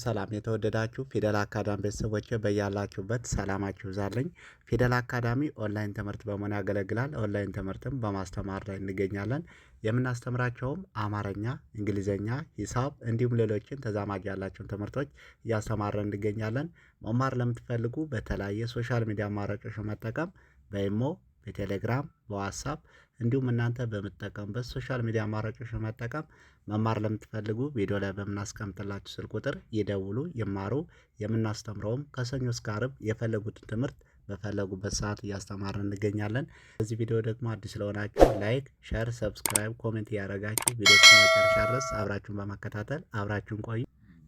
ሰላም የተወደዳችሁ ፊደል አካዳሚ ቤተሰቦቼ በያላችሁበት ሰላማችሁ ይብዛልኝ። ፊደል አካዳሚ ኦንላይን ትምህርት በመሆን ያገለግላል። ኦንላይን ትምህርትም በማስተማር ላይ እንገኛለን። የምናስተምራቸውም አማርኛ፣ እንግሊዝኛ፣ ሂሳብ እንዲሁም ሌሎችን ተዛማጅ ያላቸውን ትምህርቶች እያስተማርን እንገኛለን። መማር ለምትፈልጉ በተለያየ social media አማራጮች መጠቀም በኢሞ፣ በቴሌግራም፣ በዋትሳፕ እንዲሁም እናንተ በምትጠቀሙበት social media አማራጮች በመጠቀም መማር ለምትፈልጉ ቪዲዮ ላይ በምናስቀምጥላችሁ ስልክ ቁጥር ይደውሉ፣ ይማሩ። የምናስተምረውም ከሰኞ እስከ ዓርብ የፈለጉትን ትምህርት በፈለጉበት ሰዓት እያስተማርን እንገኛለን። በዚህ ቪዲዮ ደግሞ አዲስ ለሆናችሁ like፣ share፣ subscribe፣ comment እያደረጋችሁ ቪዲዮ እስከ መጨረሻ ድረስ አብራችሁን በመከታተል አብራችሁን ቆዩ።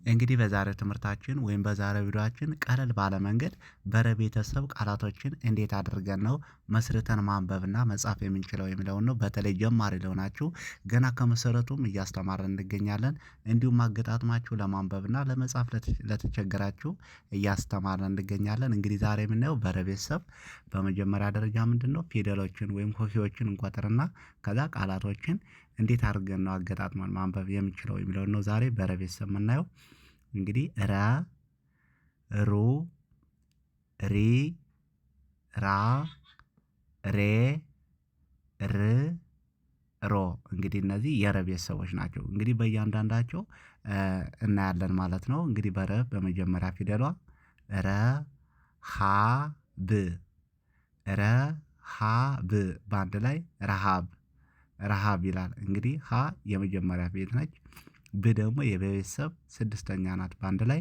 እንግዲህ በዛሬው ትምህርታችን ወይም በዛሬው ቪዲዮአችን ቀለል ባለ መንገድ በረ ቤተሰብ ቃላቶችን እንዴት አድርገን ነው መስርተን ማንበብና መጻፍ የምንችለው የሚለውን ነው። በተለይ ጀማሪ ለሆናችሁ ገና ከመሰረቱም እያስተማርን እንገኛለን። እንዲሁም አገጣጥማችሁ ለማንበብና ለመጻፍ ለተቸገራችሁ እያስተማርን እንገኛለን። እንግዲህ ዛሬ የምናየው በረ ቤተሰብ በመጀመሪያ ደረጃ ምንድነው ፊደሎችን ወይም ሆሄዎችን እንቆጥርና ከዛ ቃላቶችን እንዴት አድርገን ነው አገጣጥመን ማንበብ የምንችለው የሚለውን ነው ዛሬ በረ ቤተሰብ የምናየው። እንግዲህ ረ፣ ሩ፣ ሪ፣ ራ፣ ሬ፣ ር፣ ሮ እንግዲህ እነዚህ የረ ቤተሰቦች ናቸው። እንግዲህ በእያንዳንዳቸው እናያለን ማለት ነው። እንግዲህ በረ በመጀመሪያ ፊደሏ ረ፣ ሀ፣ ብ፣ ረ፣ ሀ፣ ብ በአንድ ላይ ረሃብ፣ ረሃብ ይላል። እንግዲህ ሀ የመጀመሪያ ቤት ነች። ብ ደግሞ የቤተሰብ ስድስተኛ ናት። በአንድ ላይ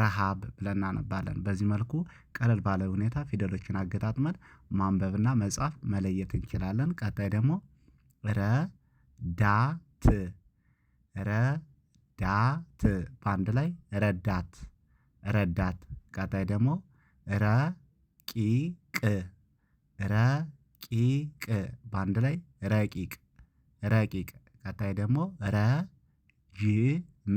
ረሃብ ብለን እናነባለን። በዚህ መልኩ ቀለል ባለ ሁኔታ ፊደሎችን አገጣጥመን ማንበብና መጻፍ መለየት እንችላለን። ቀጣይ ደግሞ ረዳት፣ ረዳት በአንድ ላይ ረዳት፣ ረዳት። ቀጣይ ደግሞ ረቂቅ፣ ረቂቅ በአንድ ላይ ረቂቅ፣ ረቂቅ። ቀጣይ ደግሞ ረጅም፣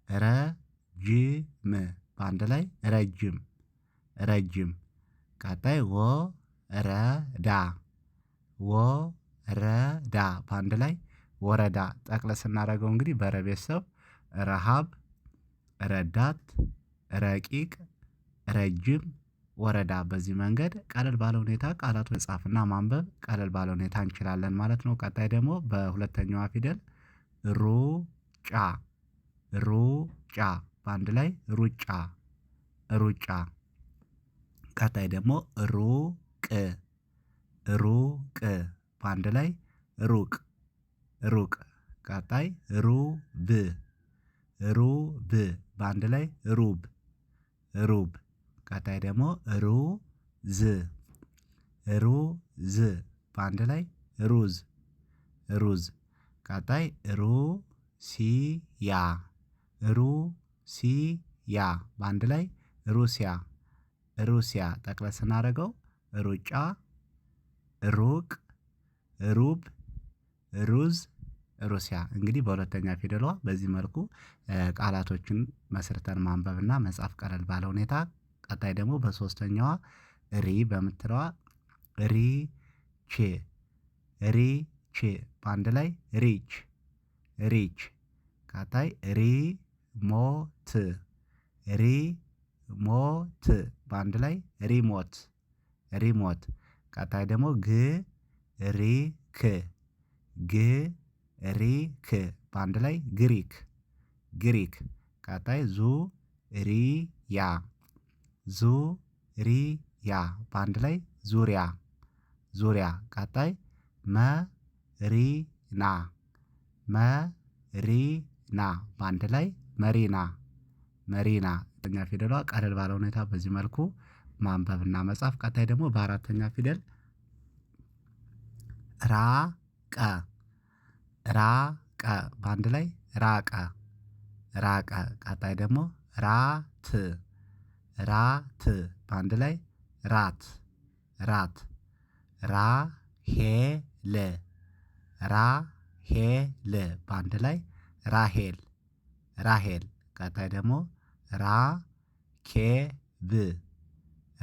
ረጅም በአንድ ላይ ረጅም፣ ረጅም። ቀጣይ ወረዳ፣ ወረዳ በአንድ ላይ ወረዳ። ጠቅለል ስናደርገው እንግዲህ በረ ቤተሰብ ረሃብ፣ ረዳት፣ ረቂቅ፣ ረጅም፣ ወረዳ። በዚህ መንገድ ቀለል ባለ ሁኔታ ቃላት መጻፍና ማንበብ ቀለል ባለ ሁኔታ እንችላለን ማለት ነው። ቀጣይ ደግሞ በሁለተኛዋ ፊደል ሩጫ፣ ሩጫ በአንድ ላይ ሩጫ፣ ሩጫ። ቀጣይ ደግሞ ሩቅ፣ ሩቅ በአንድ ላይ ሩቅ፣ ሩቅ። ቀጣይ ሩብ፣ ሩብ በአንድ ላይ ሩብ፣ ሩብ። ቀጣይ ደግሞ ሩዝ፣ ሩዝ በአንድ ላይ ሩዝ፣ ሩዝ። ቀጣይ ሩሲያ፣ ሩሲያ በአንድ ላይ ሩሲያ፣ ሩሲያ። ጠቅለል ስናደርገው ሩጫ፣ ሩቅ፣ ሩብ፣ ሩዝ፣ ሩሲያ። እንግዲህ በሁለተኛ ፊደሏ በዚህ መልኩ ቃላቶችን መስርተን ማንበብና መጻፍ ቀለል ባለ ሁኔታ። ቀጣይ ደግሞ በሶስተኛዋ ሪ በምትለዋ ሪች፣ ሪች በአንድ ላይ rich፣ rich። ቀጣይ ሪሞት፣ ሪሞት በአንድ ላይ remote፣ remote። ቀጣይ ደግሞ ግሪክ፣ ግሪክ በአንድ ላይ ግሪክ፣ ግሪክ። ቀጣይ ዙሪያ፣ ዙሪያ በአንድ ላይ ዙሪያ፣ ዙሪያ። ቀጣይ መሪና፣ መሪና በአንድ ላይ መሪና፣ መሪና። ኛ ፊደሏ ቀለል ባለ ሁኔታ በዚህ መልኩ ማንበብና መጻፍ። ቀጣይ ደግሞ በአራተኛ ፊደል ራቀ፣ ራቀ በአንድ ላይ ራቀ፣ ራቀ። ቀጣይ ደግሞ ራት፣ ራት በአንድ ላይ ራት፣ ራት። ራሄል፣ ራሄል በአንድ ላይ ራሄል፣ ራሄል። ቀጣይ ደግሞ ራኬብ፣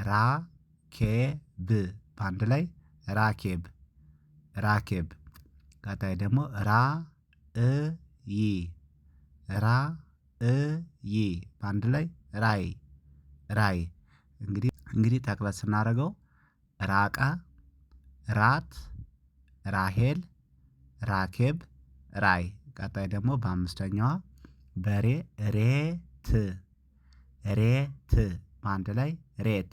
ራኬብ በአንድ ላይ ራኬብ፣ ራኬብ። ቀጣይ ደግሞ ራእይ፣ ራእይ እ ይ በአንድ ላይ ራይ ራይ። እንግዲህ ጠቅለል ስናደርገው ራቀ፣ ራት፣ ራሄል፣ ራኬብ፣ ራይ። ቀጣይ ደግሞ በአምስተኛዋ በሬ ሬት ሬት በአንድ ላይ ሬት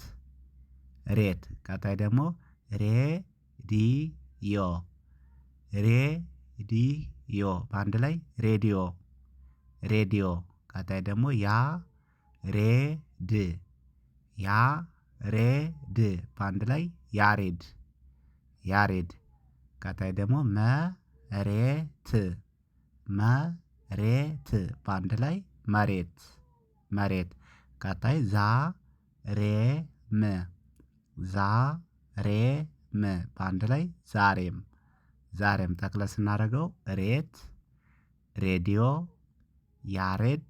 ሬት። ቀጣይ ደግሞ ሬዲዮ ሬዲዮ በአንድ ላይ ሬዲዮ ሬዲዮ። ቀጣይ ደግሞ ያሬድ ያሬድ በአንድ ላይ ያሬድ ያሬድ። ቀጣይ ደግሞ መሬት መሬት በአንድ ላይ መሬት መሬት። ቀጣይ ዛሬም ዛሬም በአንድ ላይ ዛሬም ዛሬም። ጠቅለል ስናደርገው ሬት፣ ሬዲዮ፣ ያሬድ፣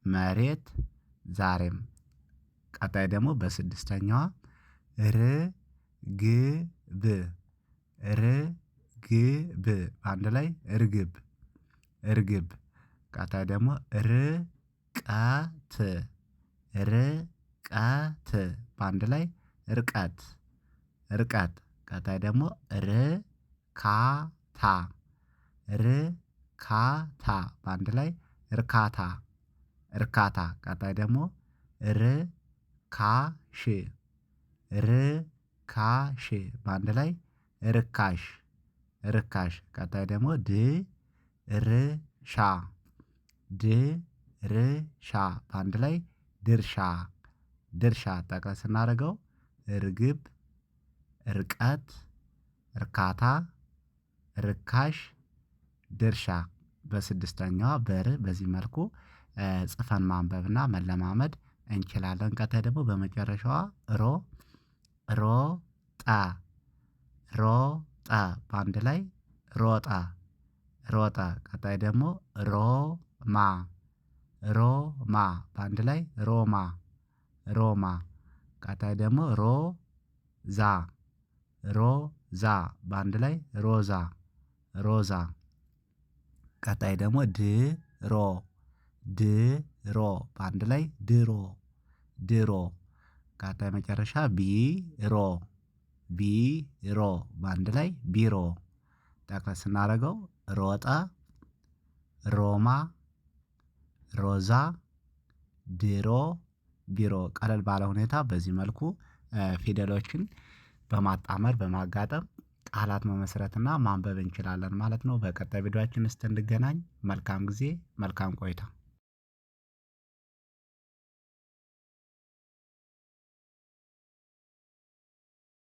መሬት፣ ዛሬም። ቀጣይ ደግሞ በስድስተኛዋ ርግብ ርግብ በአንድ ላይ እርግብ እርግብ። ቀጣይ ደግሞ ርቀት ርቀት በአንድ ላይ ርቀት ርቀት። ቀጣይ ደግሞ ርካታ ርካታ በአንድ ላይ እርካታ እርካታ። ቀጣይ ደግሞ ርካሽ ርካሽ በአንድ ላይ ርካሽ ርካሽ። ቀጣይ ደግሞ ድርሻ ድርሻ በአንድ ላይ ድርሻ ድርሻ። ጠቅለል ስናደርገው ርግብ፣ ርቀት፣ እርካታ፣ ርካሽ፣ ድርሻ። በስድስተኛዋ በር በዚህ መልኩ ጽፈን ማንበብና መለማመድ እንችላለን። ቀጣይ ደግሞ በመጨረሻዋ ሮ ሮጠ ሮጠ በአንድ ላይ ሮጠ ሮጠ። ቀጣይ ደግሞ ሮማ ሮማ በአንድ ላይ ሮማ ሮማ። ቀጣይ ደግሞ ሮዛ ሮዛ በአንድ ላይ ሮዛ ሮዛ። ቀጣይ ደግሞ ድሮ ድሮ በአንድ ላይ ድሮ ድሮ። ቀጣይ መጨረሻ ቢሮ ቢሮ በአንድ ላይ ቢሮ። ጠቅለል ስናደርገው ሮጠ፣ ሮማ፣ ሮዛ፣ ድሮ፣ ቢሮ። ቀለል ባለ ሁኔታ በዚህ መልኩ ፊደሎችን በማጣመር በማጋጠም ቃላት መመስረትና ማንበብ እንችላለን ማለት ነው። በቀጣይ ቪዲዮአችን እስክንገናኝ መልካም ጊዜ መልካም ቆይታ።